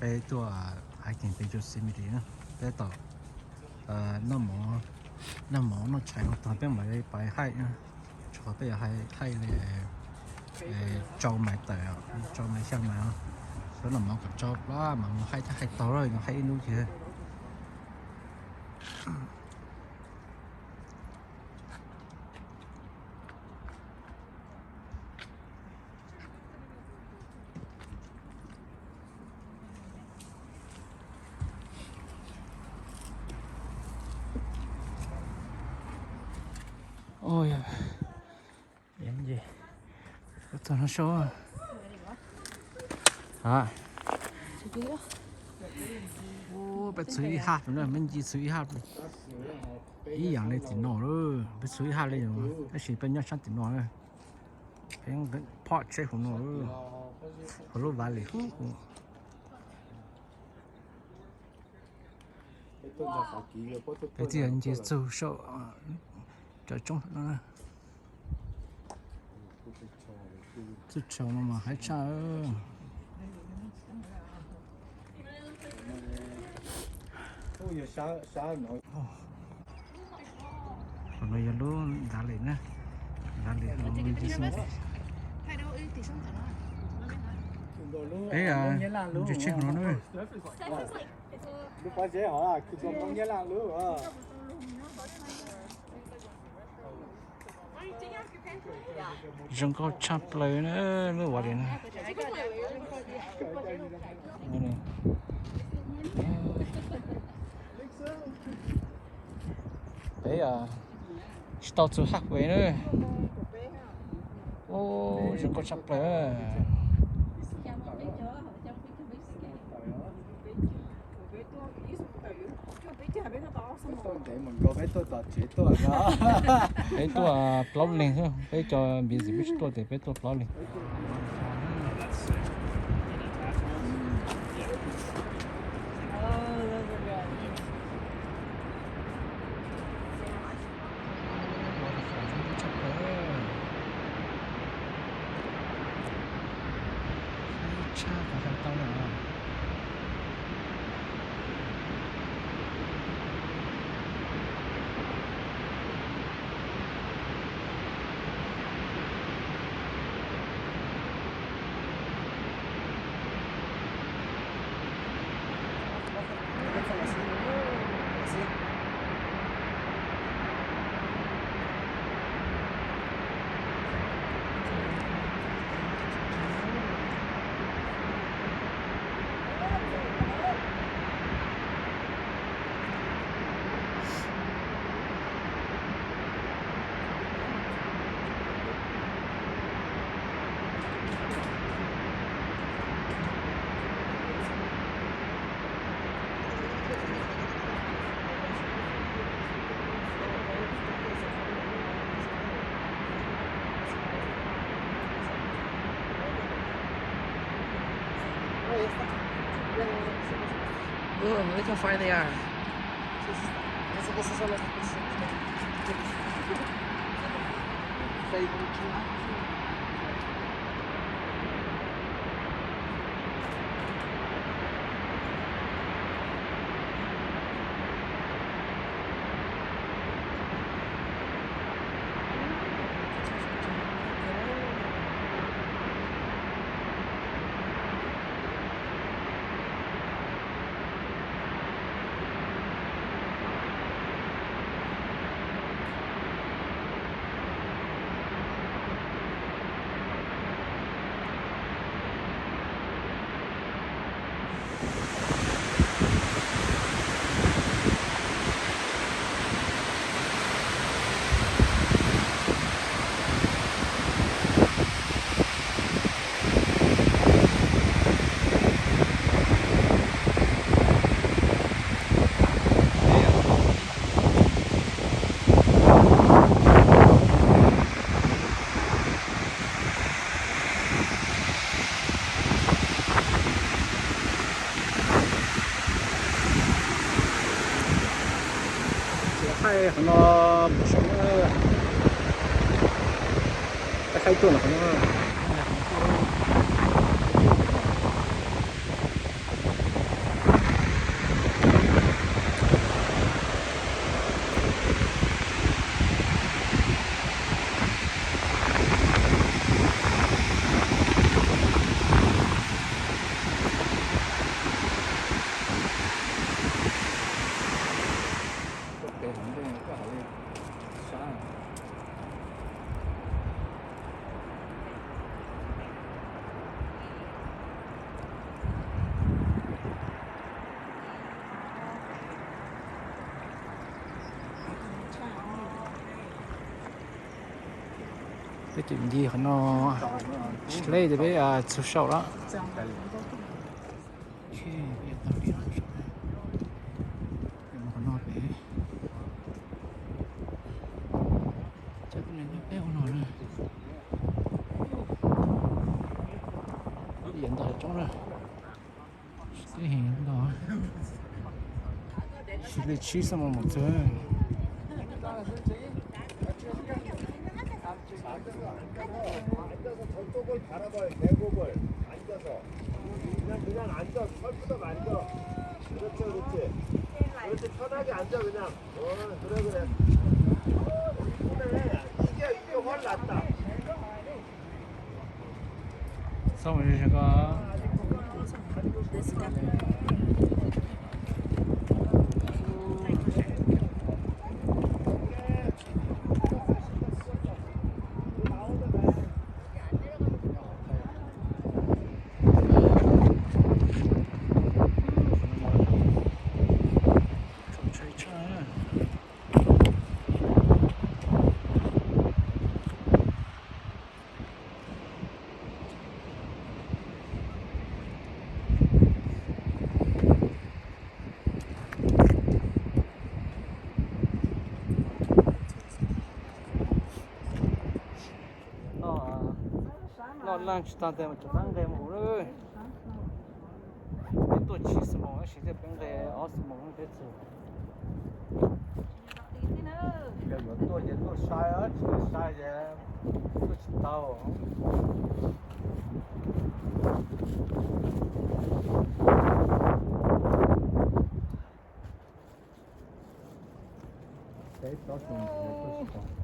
Peb tuaj hiking pem Yosemite na, peb tom noj mov, noj mov noj tshais no tag peb mam li pais hike na. Tshuav peb yuav hike li rau mais tawm, rau mais xya mais, sawv noj mov kom tsau plab mas mus hike thiaj hike tau, hike ib hnub ces. Peb txhua ib hab, peb txhua ib hab, ib yam li tim no, peb txhua ib hab li, tab sis peb nyob sab tim no na. Peb phom tsheb hauv no, hauv lub valley hub. Peb thiaj nce txug saum cov tsoob no. Txug tshau no mas haib tshaj. Qhov no yog lub valley na, valley hauv Yosemite. Peb mus tsheb hauv no na. Zoo nkauj tshaj plaws na, lub valley na. Peb tsis tau txug halfway na. Ub, zoo nkauj tshaj plaws. Peb tuaj plaub leeg xwb, peb cov busy peb tsis tuaj ces peb tuaj plaub leeg. Tshaj qhov hais tau lawm. Ooh, look how far they are. Ces haib qhov no mus saum na, haib tuaj ntawm qhov no. Peb cem ncig qhov no, tsis lej ces peb txug saum lawm. Qhov no peb, peb ua no na, yav ntag tsob na, tib heev ntag, tsis li tsib xuab moos mus txog. Txhob mus ze ko. Noj, noj leej tsis tag tes mas tseem tab nqes mus lawm. Peb tuaj tsib xuab moos tab sis thiaj peb nqes ob xuab moos peb txog. Yog yuav tuaj ces tuaj sai, tsis tuaj sai ces tuaj tsis tau. Peb plaub xyoo tuaj tsis tau.